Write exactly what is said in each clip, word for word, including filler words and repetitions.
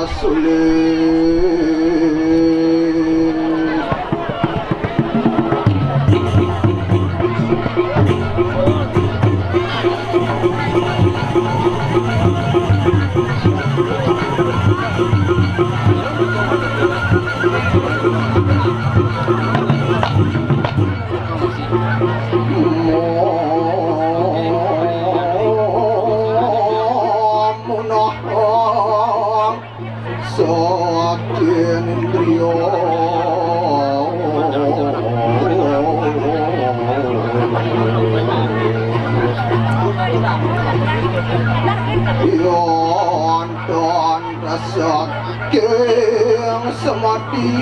Sulit. Saking indriya. Yan dan saking semadi.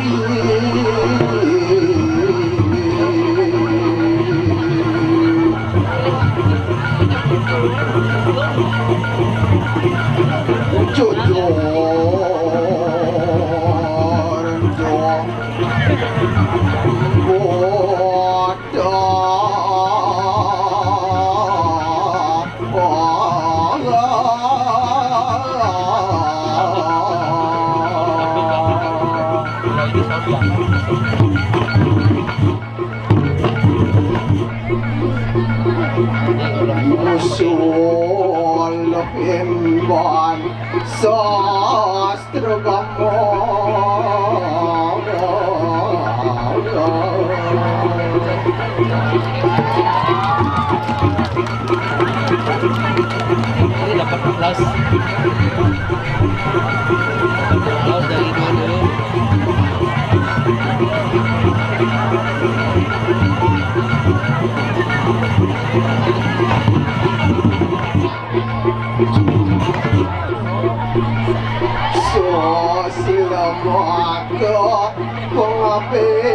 Jujur dong. Bodoh. Musul imban sastra gama. Ini dapat plus. Plus dari dulu. So sila maka pengabit.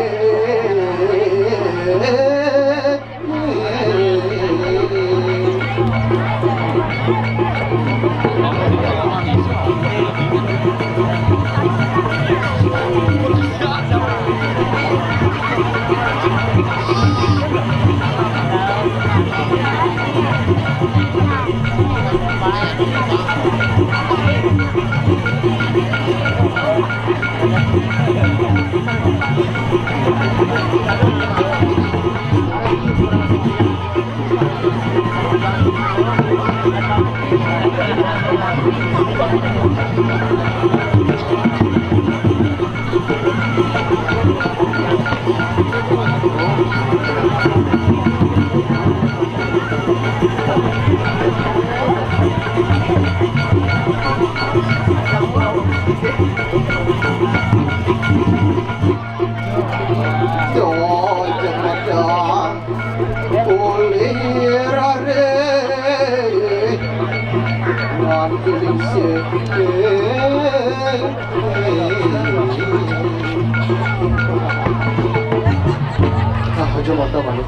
Ah, aja mata balik.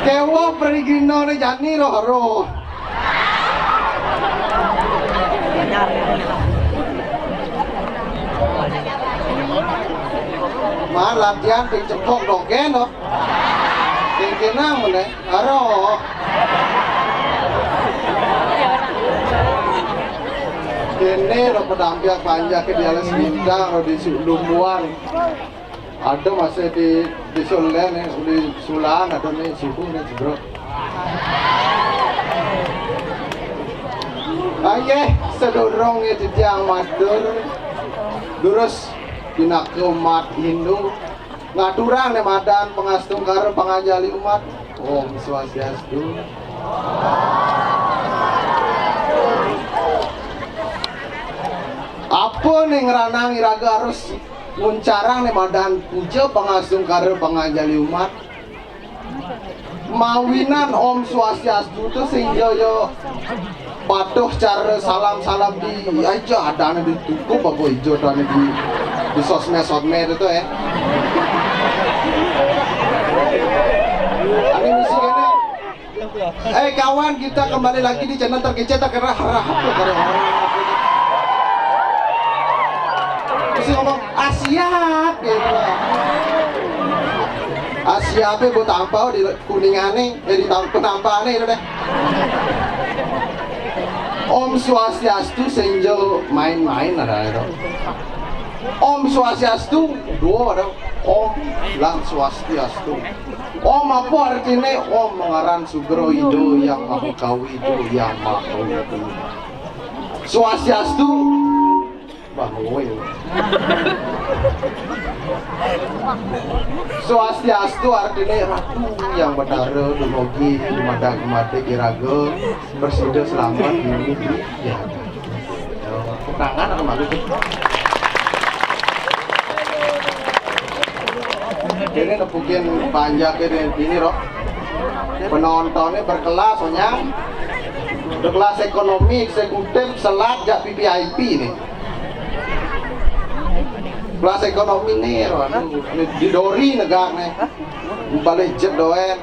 Kewa pergi gino ne jani roh roh. Mar latihan ping cepok dogen, no. Ping kenang mene. Aro. Kene ro pedampiak panjak ke di alas bintang, ro di Lumbuan. Ada masih di, di Sulen, eh, di Sulan, ada nih suku nih, jebro. Aye, sedurung ya titiang matur. Durus pinaka umat Hindu. Ngaturang nih madan pangastungkara panganjali umat. Om Swastiastu. Apa nih ngranang iraga harus nguncarang nih madan puja pangastungkara panganjali umat. Mawinan Om Swastiastu tu sing jaya patuh cara salam-salam di aja adane di tuku apa ijo adane di, di sosmed-sosmed itu ya. Ane mesti kene. Eh kawan, kita kembali lagi di channel terkece tak kira harap tuh kare orang. Mesti ngomong, "Ah, siap," gitu. Ah, siap ya buat tampau di kuningane, eh, di tam-, penampane itu deh. Om Swastiastu sing ja main-main ada itu. Om Swastiastu, dua ada. Om lan Swastiastu. Om apa artinya? Om ngaran Sugro Ido yang Maha Kawi, Ido yang Maha Kawi. Swastiastu, bangun. Swastiastu artinya Ratu yang Betara, dumugi dumadak dumadik iraga, prasida slamet mimih di, ya. Tangan apa malu tuh? Ini nepukin panjak ini, ini, Roh. Penontonnya berkelas, soalnya berkelas ekonomi, eksekutif, selat, jak V V I P nih. Kelas ekonomi nih, Roh. Aduh, ini didori negak nih. Balik jet doen.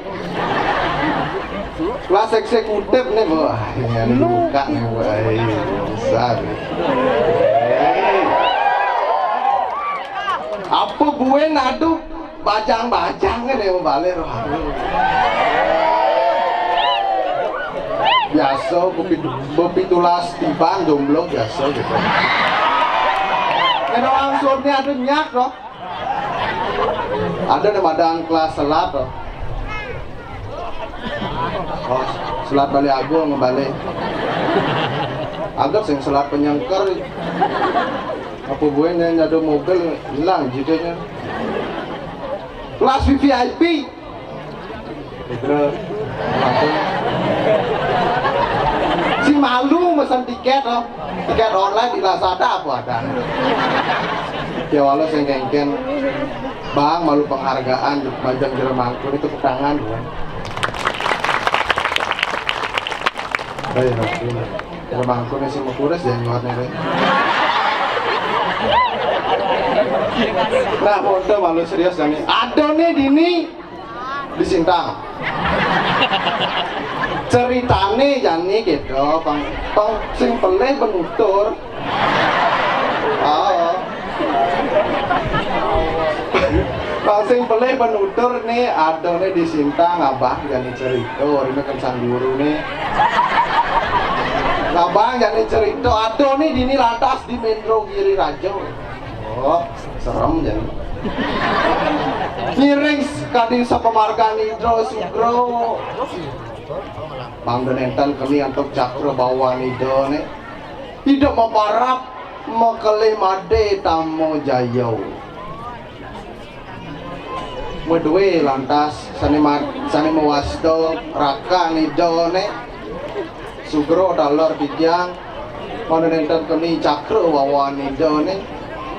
Kelas eksekutif nih, Bu. Wah, ini buka nih, Bu. Ai, besar. Apa buen, aduh, bajang-bajang nih, Bu, balik, Roh. Biasa, bepitu-, bepitulas tiban jomblo biasa gitu. Kena langsung nih, aduh, nyak, Roh. Ada di badan kelas selat, Roh. Oh, selat Bali Agung balik. Agak sing selat penyengker. Apa buahnya nyado mobil hilang judulnya. Kelas V V I P. Gitu. Si malu mesen tiket, Roh. Tiket online di Lazada apa ada. Ya, walau sing kengken. Bang, malu penghargaan, majang jero mangkun itu tangan, Bang. Baik, Mas. Jero mangkun sing mekures ya, nyuarnya, Bang. Nah, foto malu serius, jani. Ada nih, dini. Di Sintang. Ceritane jani gitu, Bang. Bang, sing pelih penutur. Oh. Bang, sing pelih penutur nih, ada nih di Sintang, Abah jani cerita, ini kan sang guru nih. Abah jani cerita, ada nih dini lantas di Mendro Giri Raja. Oh, serem jani. Ngiring kadi sapamargan Indra Sugro. Mangda nenten keni antuk cakra bawan Ida ne. Ida maparab makele made tama jaya. Madue lantas sane ma-, sane mawasta rakan Ida ne. Sugro taler titiang, mangda nenten keni cakra wawan Ida ne.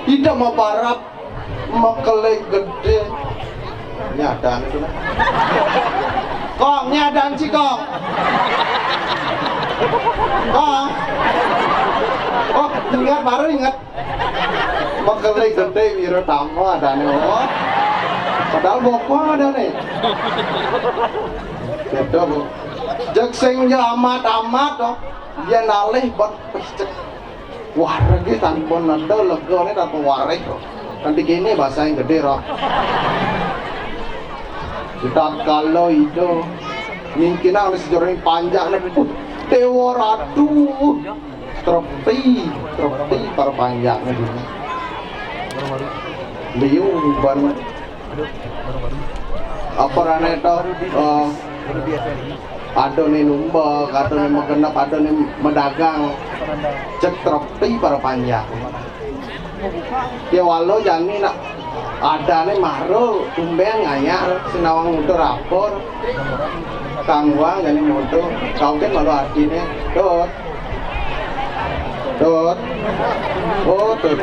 Ida maparab makele gede. Nyadan itu nah. Kong, nyadan ci, Kong. Kong. Oh, ingat, baru ingat. Makele gede wira tama adane, oh. Padahal boko adane. Beda, Bu. Jeg sing ya amat-amat, oh. Yen alih bet pecek. Warege tanpa neda, legane tanpa wareg, oh. Kanthi kene basa yang gede, roh. Kita kalau Ida mingkinang di sejarah panjang, uh, Dewa Ratu. Trepti, trepti para panjang ini. Liu ban apa rane to, eh, adone numbek, adone magenep, adone madagang. Jeg trepti para panjang. Ya walau jani nak adane mara tumben ngayah sinawang muter rapor. Kang Wang jani muter. Kau kan malu artine. Dot. Dot. Oh, Dot.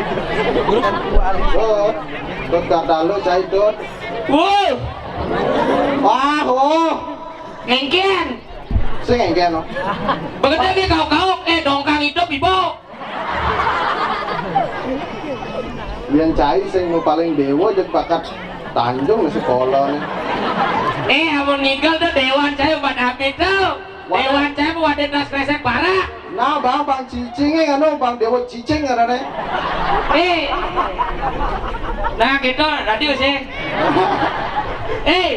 Dot. Dot kata lu cai Dot. Woi. Wah, oh. Ngengken. Sing ngengken, oh. Begitu dia kau-kau, eh, dongkang hidup, Ibu. Yen cai sing mau paling dewa jeg bakat Tanjung sekolah nih. Eh, amun ngigel tuh dewan cai obat api tuh. Wadah. Dewan cai mau wadah tas kresek bara. Nah, Bang, Bang Cicing, eh, anu, Bang Dewa Cicing ada nih. Eh. Nah, gitu, radio sih. Eh,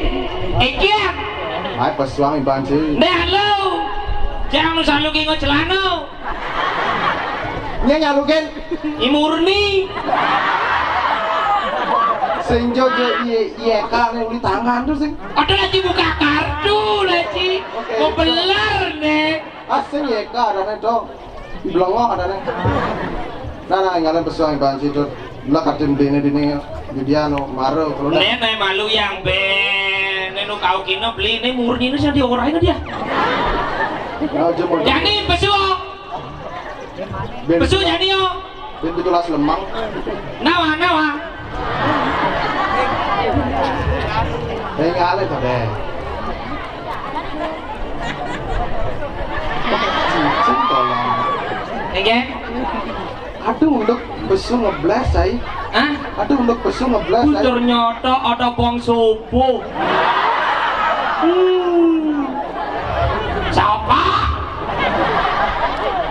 Ikian. Mai pesuang Iban sih. Dah lu. Jang nu saluki ngo celana. Nya nyalukin I Murni. Sing jo, jo, iye, iye, kan, uli tangan tuh, sing. Ada lagi buka kartu, lagi. Oke. Mau beler, nih. Ah, sing, iye, kan, ada, dong. Blongo ada, nih. Nah, nah, ngalen pesuang, Bang Sidut. Lah, kadin dene, dene, Yudiano, Maro, kalau udah. Nih, nih, malu yang ben. Nih, nu kau kino beli, nih, Murni, nih, saya diorahin dia. Nah, jempol. Jani, pesuang. Ben Besu jadi yo. Ben pitulas lemang. Nawa, nawa. Hei, ngalih to, Dek. Cincin tolong. Nggih. Aduh, untuk besu ngeblas, Cai. Hah? Aduh, untuk besu ngeblas, Cai. Ternyata ada Bang Sopo. Hmm. Sapa?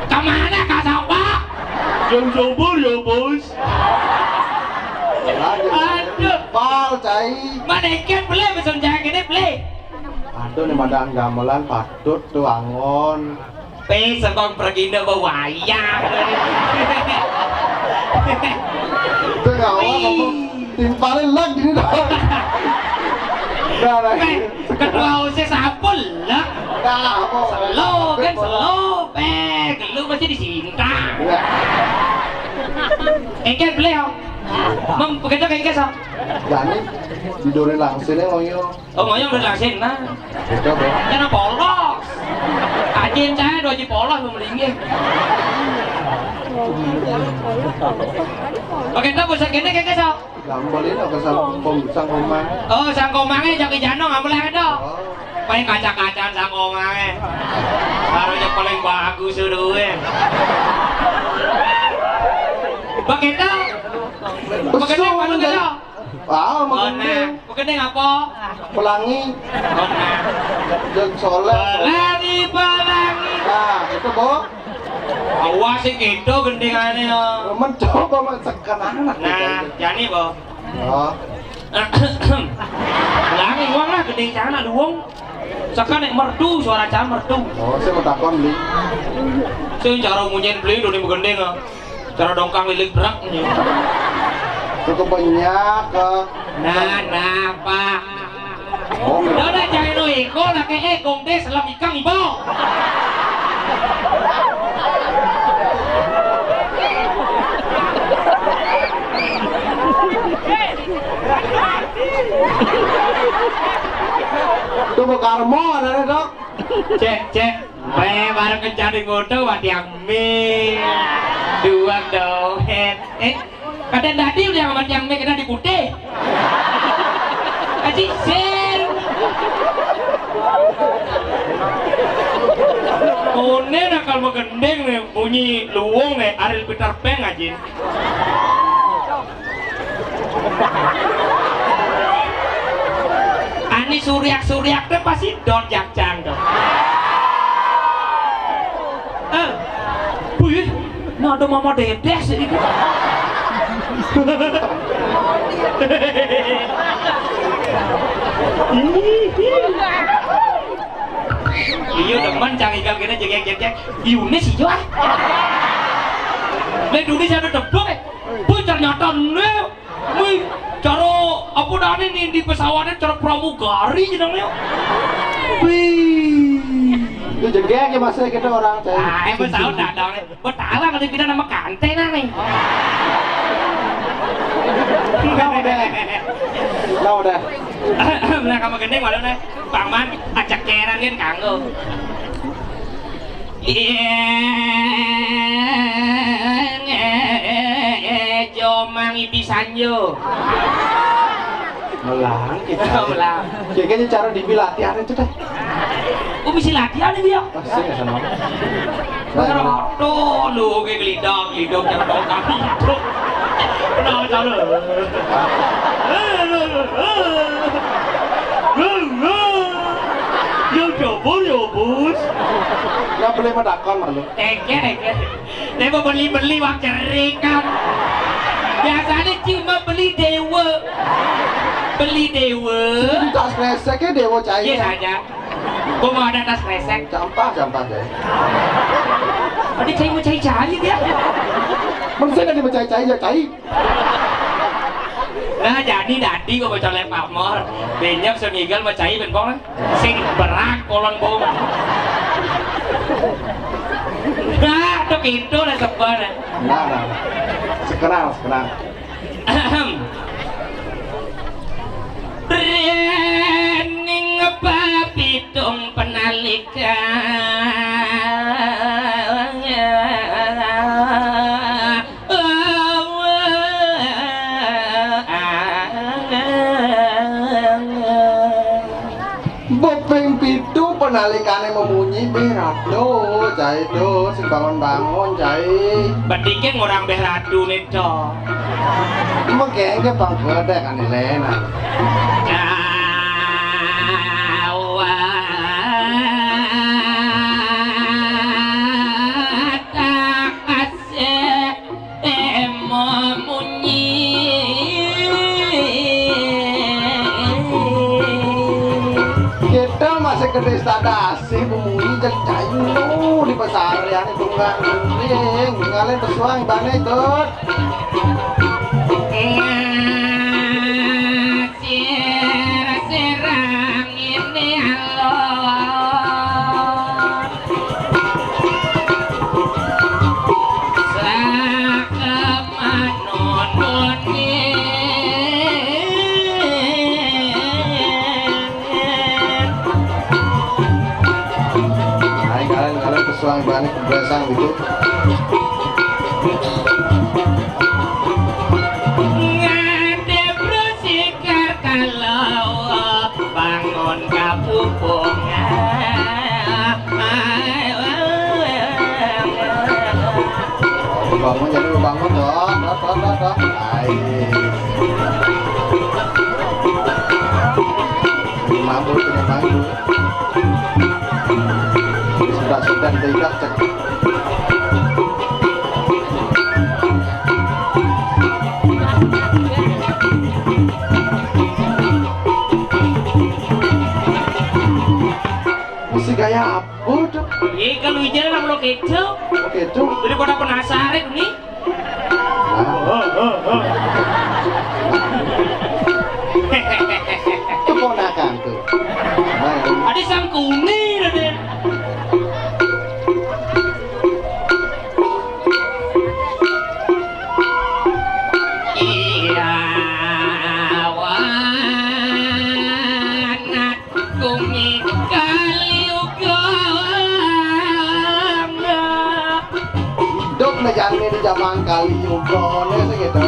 Kemana Kak Sapa? Yang Sopo ya, Bos. Aduh. Pal, Cai. Mana ikan beli, pesan jangan gini beli. Aduh, nih madang gamelan patut tuh angon. Pe sekong pergindo bewayang. Itu nggak apa-apa, ngomong timpalin lagi gini dong. Nah, nah. Pe, ketua OSIS apa lah? Nah, apa? Slow kan, slow. Pe, lu masih disinta. Iya. Engkel beli, oh. Meng, begitu ke engkel, so. Jani, didore langsine ngoyo. Oh, ngoyong udah langsing, nah. Beda, Bro. Kan polos. Ajin saya dua ji polos, belum linggih. Oke, tuh, buset gini, kayak so. Lah, mbok ini ke sang, pom-, sang omah. Oh, sang omahnya jaki jano, nggak boleh ada. Oh. Paling kaca-kacaan sang omahnya. Harusnya paling bagus, udah, weh. Begitu. Begitu, Besul, begitu. Besul. Wow, oh, nah, magending. Magending apa? Pelangi. Oh, nah. Dan soleh. Pelangi, pelangi. Nah, itu, Bo. Awas sih gitu gendingannya. Mencoba masakan anak. Nah, gitu. Jani, Bo. Oh. Pelangi, uang lah, gending sana, duwong. Saka nek merdu, suara cah merdu. Oh, saya mau takon, Bli. Sing cara munyen beli, doni begending, ah. Cara dongkang lilik brak, nih. Cukup banyak, eh. Nah, nah, Pak. Oh. Udah, udah, jangan lu iko, lah, kayak, eh, gong deh, selam ikang, ibo. Itu mau karmo, ada, ada, Dok. Cek, cek. Weh, bareng kencang di motor, mati yang mie. Dua dohet. Eh, kadang tadi udah sama yang mie kena di putih. Aji, sen. Mone nakal magending nih, bunyi luwung nih, Ariel Peter Pan, ajin. Ani suriak-suriak teh pasti dot jakcang dong. Eh, wih, nah ada mama dedeh sih itu. Iya, demen cang igal kene jegek-jegek. Yunis iya, ah. Lah, Yunis ada tebak, eh. Bu, ternyata ne, wih, cara apa dane nih di pesawatnya, cara pramugari jenenge. Wih. Itu jegek ya, Mas, ya, kita orang, Cai. Ah, eh, pesawat datang. Betawa kalau pindah nama kanten nih. Lah udah. Lah udah. Nah, kamu gending malu nih. Paman, ajak keran kan kanggo. Iya, jomang ibi sanjo. Melang kita. Melang. Kayaknya cara dibi latihan itu deh. Oh, bisa latihan ini ya? Pasti nggak sama. Roto lu, oke, gelidak, gelidak, jangan bawa kami hidup. Kenapa salah? Ya, dapur ya, Bos. Nggak boleh makan malu. Tengke, tengke. Dia mau beli-beli uang jering kan. Biasanya cuma beli dewa. Beli dewa. Sing tak kreseknya dewa cair. Iya saja. Kok mau ada tas kresek? Sampah, sampah, Cai. Ada cai mau cai-cai dia. Manusia kan mau cai-cai, ya, cai. Nah, jadi dadi kok mau colek pamor. Benyam semigel mau cai ben pong. Sing berak kolon bong. Nah, tuh pintu lah sebar. Nah, nah. Sekenal, sekenal. Rening papitung penalika. Beping pitu penalikane memunyi, "Beh, Ratu, cai do, sing bangun-bangun, cai." Bedike ngurang beh ratu ne to. Mengke ke pang gede kan lena. Dawat takase emo munyi. Kita masih gede stadasi, bemunyi jadi cayu di pasarian itu nggak mending. Ngalen pesuang ibane, Tut. Sir-sirang ini alon. Sakemanon wengi. Ayo, kalian, kalian pesuang banget, bersang gitu. Ngadep Resi Kartalo, bangun kapupungan. Bangun, jadi lu bangun dong, dong, dong, dong, dong. Ayo. Ini mampu, punya mampu. Sudah, sudah, tidak, cek. Mesti gaya apa tuh? Iya, kalau hujan sama lo keco. Oke tuh. Daripada penasaran nih. Keponakan tuh. Ada sangkuni, ada. Iya, wana. Kumi kali uga. Hidup negane di zaman kali yuga ne sing gitu.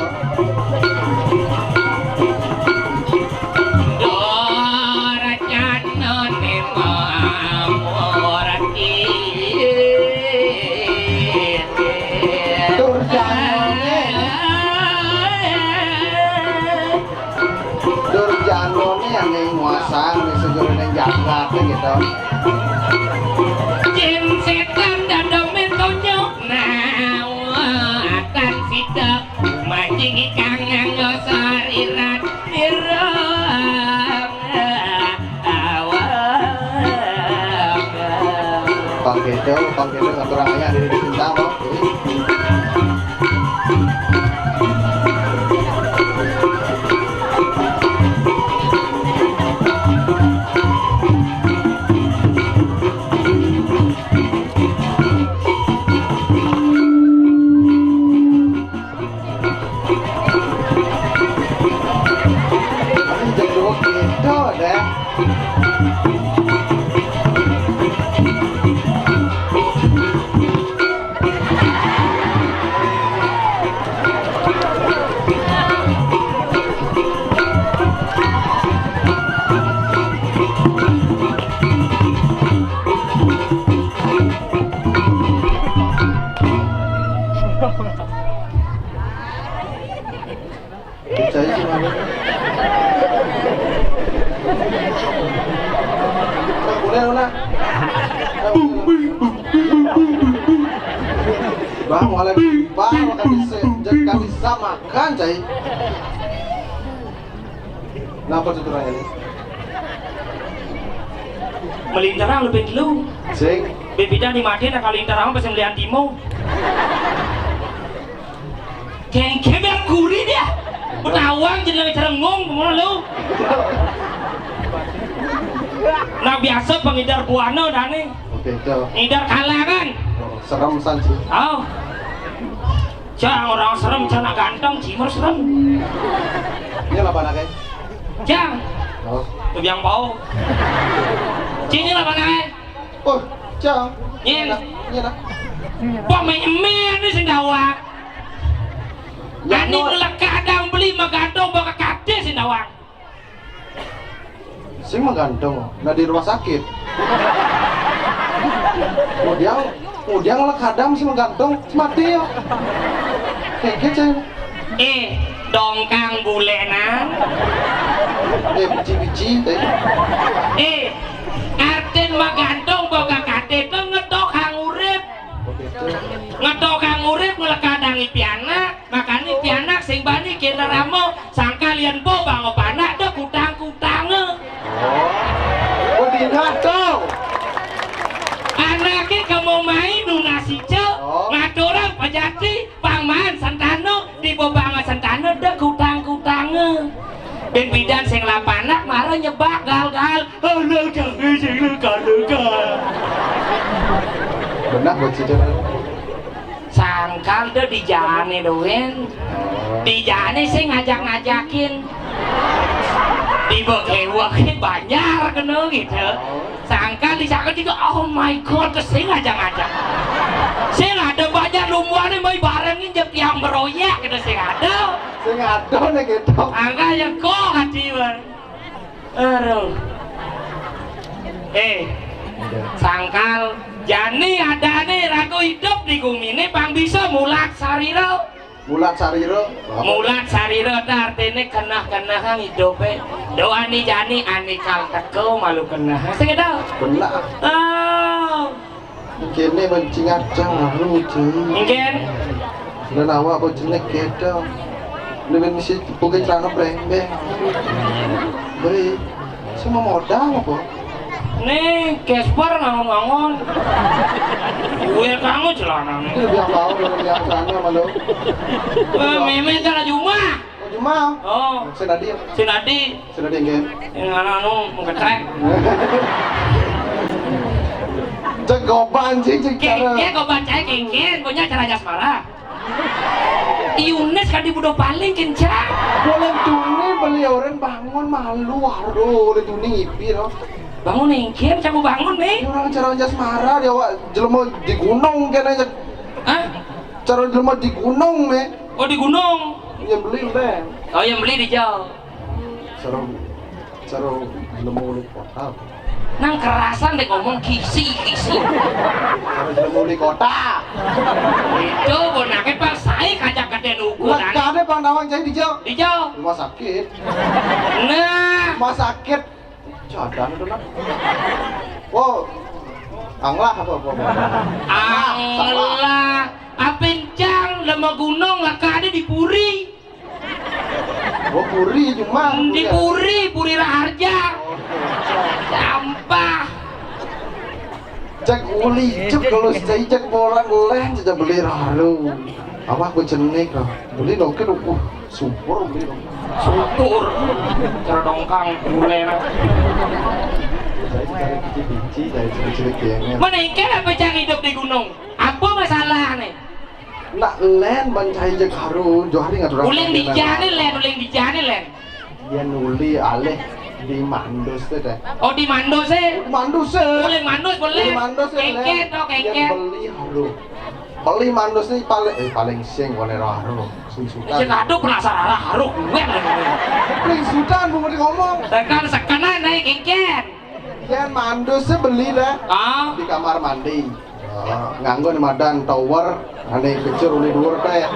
Durjanane mamurti. Durjanane. Durjanane yang nguasani segoro ning jagat gitu. Jin setan dada mentonyo nawatan sida mancing kang nganggo sarirat ira awak. Pang gitu, pang gitu ngaturang ayah diri dicinta, Bang. Jaduk gitu deh. Percaya sih, Bang. Nah, boleh, Luna. Bang, boleh. Bang, makan bisa, jadi kan bisa makan, cai. Kenapa tuh kurang ini? Melinterang lu ben lu. Sing. Bebida ni mati nak kalau linterang pasti melihat timo. Kengke biar kuri dia. Betawang jeneng cerengung, lu. Nah, biasa pengidar buana dah ni. Oke, itu. Ngidar kalangan. Oh, serem san sih. Oh. Cang, orang serem, cang nak ganteng, cimur serem. Ini apa anaknya? Cang. Oh. Tuh biang pau. Cing, ini apa anaknya? Oh, cang. Nyen. Ini lah. Pememe ini sing dawang. Ya, ani no. Melekadang beli magantong baka kate sing dawang. Sing magantong, nah di rumah sakit. Kemudian, kemudian ngelek kadang sing magantong, mati ya. Kayak gitu. Eh, dongkang bulenan. Eh, bici-bici, eh. Eh, artin magantong boga kate to ngetok hang urip. Ngetok hang urip ngelek kadang pianak, makane pianak sing bani kena ramo. Sangkal yen po bango panak dek kutang-kutange. Oh. Oh, dinah to. Anake kemo mai nunas ijo, oh, ngaturang pejati, pangman sentano, tiba bango sentano dek kutang-kutange. Ben bidan sing lapanak mara nyebak gal-gal. Halo, jangan sing lu kaluka. Benar buat si Sangkal tuh dijane doen. Dijane sing ngajak-ngajakin. Di bekewake banjar kena gitu. Sangkal disangka juga, "Oh my God, ke sing ngajak-ngajak." Sing ada banjar lumuane mai barengin jek tiang beroyak gitu sing ada. Sing ada nih gitu. Angka ya kok hati, Bang. Aduh. Eh, sangkal jani adane rago idup di gumine pang bisa mulat sarira. Mulat sarira. Mulat sarira ta artine keneh-keneh kang idupe. Doani jani anikal teko malu keneh. Sing to? Bener. Oh. Kene mancing acang anu, Cing. Engken. Dan awak apa jenek keto. Ini ben mesti buka celana brembeng. Beri. Semua modal apa? Nih, Casper ngangon-ngangon. Gue kamu celana nih. Ini lebih apa? Lebih apa sana malu? Eh, meme cara cuma. Oh, Jumal. Oh. Sing dadi. Sing dadi. Sing dadi nggih. Sing anu, anu, menggetrek. Cek goban sih, cek cara. Kengken, goban cai kengken, punya cara jasmara. Yunes kan di budo paling kencang. Boleh tuni beli orang bangun malu, aduh, boleh tuni ngipi, no. Bangun engken, kamu bangun nih. Ini orang cara jasmara, dia awak jelema di gunung kene. Hah? Cara jelema di gunung nih. Oh, di gunung. Yang beli, Bang. Oh, yang beli di jauh. Cara, cara jelema di kota. Nang kerasan deh ngomong kisi, kisi. Cara jelema di kota. Itu bonake Pak Saik aja gede ukuran. Lah, kade Pak Nawang jadi di jauh. Di jauh. Rumah sakit. Nah. Rumah sakit. Jadan itu, Nak. Oh, anglah apa, apa, apa? Anglah. Apa encang, lema gunung, lakane di puri. Oh, puri cuma. Di puri, puri Raharja. Sampah. Cek uli, cek kalau saya cek orang lain saja beli ralu. Apa aku jenik lah. Beli loket, uh, subur beli loket. Subur. Cara dongkang, mulai lah. Saya cari biji-biji, dari cilik-cilik ya. Mana engken apa cang hidup di gunung? Apa masalah nih? Nak len mencari jek haru, Johari ngatur. Uling dijane len, uling dijane len. Dia nuli alih di Mandus tuh deh. Oh, di Mandus e. Mandus e. Boleh Mandus, boleh. Di Mandus e, kengken to, kengken. Beli haru. Beli Mandus nih paling, eh, paling sing boleh haru. Sing sutan. Sing aduh penasaran haru gue. Paling sutan mau ngomong. Tekan sekenan naik kengken. Yang Mandus e beli deh. Ah. Di kamar mandi. Oh, nganggo madan tower, ane kecur uli dhuwur pe.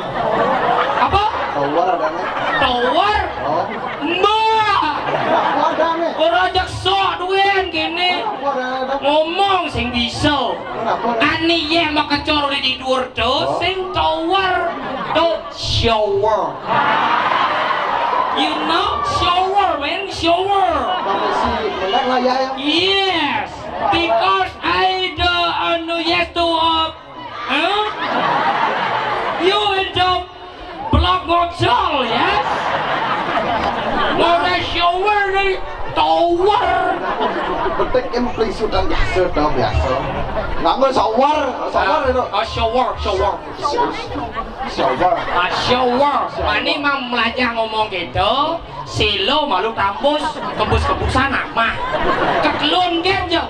Apa? Tower adane. Tower? Oh. Mbah. Apa adane? Ora jek sok duwen kene. Apa adane? Ngomong sing bisa. Kenapa? Ani ye makecor uli di dhuwur to, oh, sing tower. To shower. You know shower, man, shower. Mengisi, Kan lah ya. Yes, because I the anu yes to uh, huh? You in the block ngocol, yes. Ngora shower nih, tower. Betek yang pelisutan biasa, tau biasa. Nganggo shower, shower itu. Oh, shower, shower. Shower. Ah, shower. Mani mang melajah ngomong gitu, silo malu tampus, kebus-kebusan amah. Ketelun gen jo.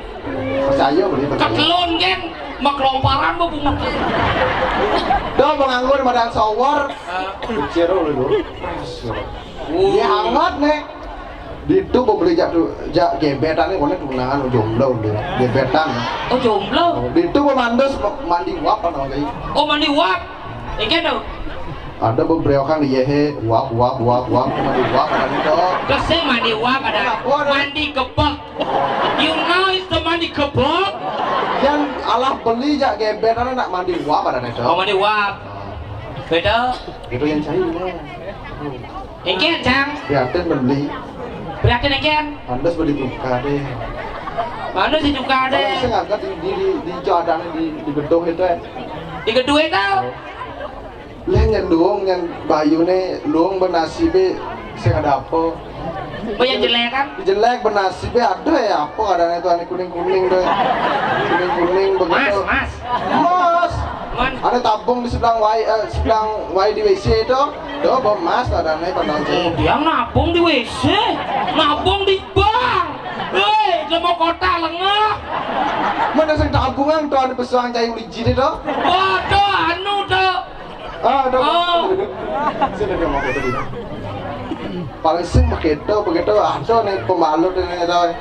Percaya boleh percaya. Ketelun gen, maklomparan bu bungut. Dah menganggur madang shower. Ah. Kecil dulu. Ini hangat nih. Ditu bebeli jak tu, jak gebetan nih, kono tunangan jomblo dia. Gebetan. Oh, jomblo. Ditu pemandes mandi uap apa namanya? Oh, mandi uap. Iki tuh. Ada beberapa kan di yehe uap uap uap uap mandi uap ada nih tuh. Terus sing mandi uap ada. Kenapa ada? Mandi kebek. You know it's the mandi kebek? Yang alah beli jak gebetan nak mandi uap ada nih tuh. Oh, mandi uap. Beda. Itu yang cari nih. Engken, Cang. Prihatin beli. Prihatin engken. Pantes beli buka deh. Mana si juga Kalau deh? Saya nggak di di di, di Jadang di di gedung itu ya. Di gedung itu. Leh nyendung nyen bayune luung benasibe sing ada apa? Apa yang jelek kan? Jelek benasibe ada ya apa adanya itu ane kuning-kuning deh. Kuning-kuning begitu. Mas, mas. Mas. Man. Ada tabung di sebelah wai eh, sebelah wai di W C itu. Tuh, bom mas adanya pandang Oh, dia nabung di W C, nabung di bank. Hei, dia mau kota lengah. Mana sing tabungan tuh ada pesuang cai uli jiri tuh. Waduh, anu tuh. Ah, tuh. Oh. Sini dia mau foto dulu. Paling sing begitu, begitu ada nih pembalut ini tuh.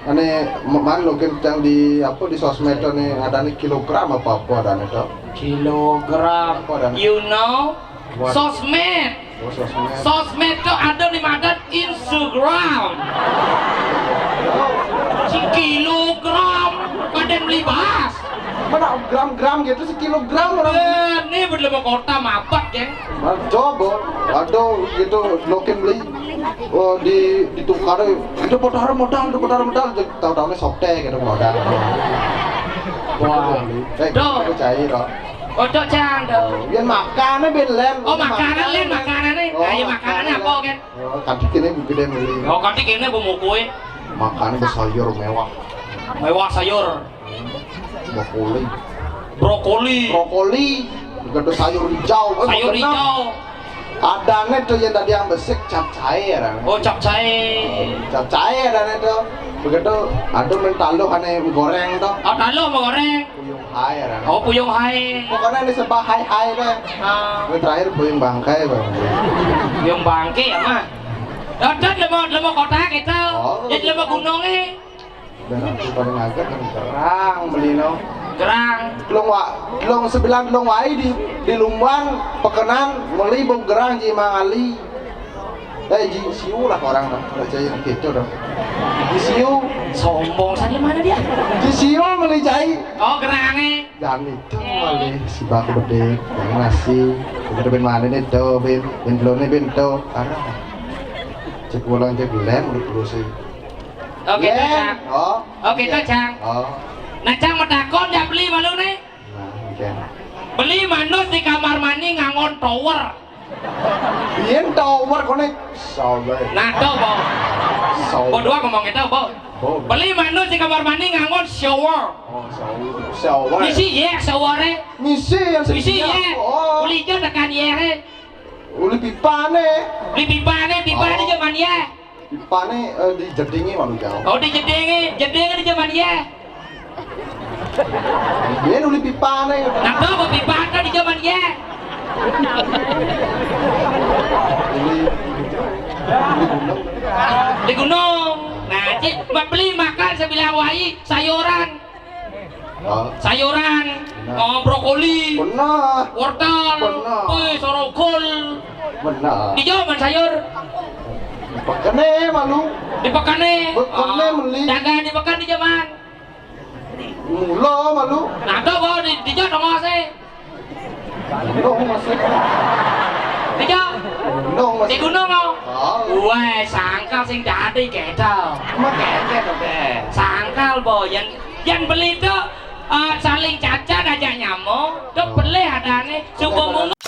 Ini man mungkin yang di apa di sosmed tuh nih ada nih kilogram apa apa ada nih tuh. Kilogram. Apa ada nih? You know? What? Sosmed. Oh, sosmed. Sosmed tuh ada di madan Instagram. Si kilogram pada beli bahas. Mana gram-gram gitu sekilogram orang. Eh, ini belum kota mapat, geng. Nah, coba, ada gitu lokin beli. Oh, di ditukar itu putar modal, itu putar modal, tahu-tahu ini softtek gitu modal. Wah. Eh, Dok. Aku cair loh. Ojo cang, Dok. Yen makane ben len. Oh, makanan len, makanane. Oh, ayo makanane apa, Ken? Oh, kanthi kene bu gede meli. Oh, kanthi kene bu mukui. Makane be sayur mewah. Mewah sayur. Brokoli. Brokoli. Brokoli. Gede sayur hijau. Eh, Sayur makan hijau. Adane tuh yang tadi yang besik capcay ya, Ran? Oh, capcay. Capcay adane tuh. Begitu, aduh men taluh ane goreng tuh. Oh, taluh mau goreng. Puyung hai ya, Ran? Oh, puyung hai. Pokoknya ini sebah hai-hai deh. Ah. Gue terakhir puyung bangkai, Bang. Puyung bangkai ya, Mah. Dodot lemo lemo kota kita. Oh. Jadi lemo gunung eh. Dan aku paling agak kan gerang beli no. Gerang. Long wa, long sebilan long wai di di Lumban pekenan meli bom gerang ji Mang Ali. Eh ji siu lah orang no. Percaya gitu dong. Ji siu. Sombong saja mana dia? Ji siu meli jai. Oh gerange. Dan itu meli si baku bedek, yang nasi. Udah ben mana nih tuh ben, ben dulu nih ben tuh. Arah. Cek ulang cek lem udah perlu sih. Oke, Cang. Oh. Oke, Cang. Oh. Nah, Cang mau takon ya beli malu nih. Nah, oke. Beli manus di kamar mandi ngangon tower. Yen tower konek shower. Nah, tuh, Bo. Shower. Bo dua ngomong itu, Bo. Bo. Beli manus di kamar mandi ngangon shower. Oh, shower. Shower. Misi ya shower. Misi yang misi ya. Oh. Uli jo tekan ya. Uli pipa nih. Uli pipa nih, pipa oh. Di zaman ya. Pipane eh, di jedinge malu jauh. Oh, di jedinge, jedinge di zaman ya. Dia nulis pipane. Nah, tuh mau pipa kan di zaman ya. Ini di gunung. Di gunung. Nah, cik, beli makan sebilang wai sayuran. Oh. Sayuran, benar. Oh, brokoli, benar. Wortel, benar. Wih, sorokol. Benar. Di jauh man sayur. Pekene malu. Di pekene. Pekene oh. Meli. Dagang di pekan di zaman. Mula malu. Nah, tuh kok di di jauh dong sih. Mula masih. Di jauh. Nong Di gunung, no? Oh. Wah, sangkal sing dadi gedal. Mak kene to, Be. Sangkal, bo, yen yen beli to, eh, saling cacat aja nyamo, to beli adane, subuh mungu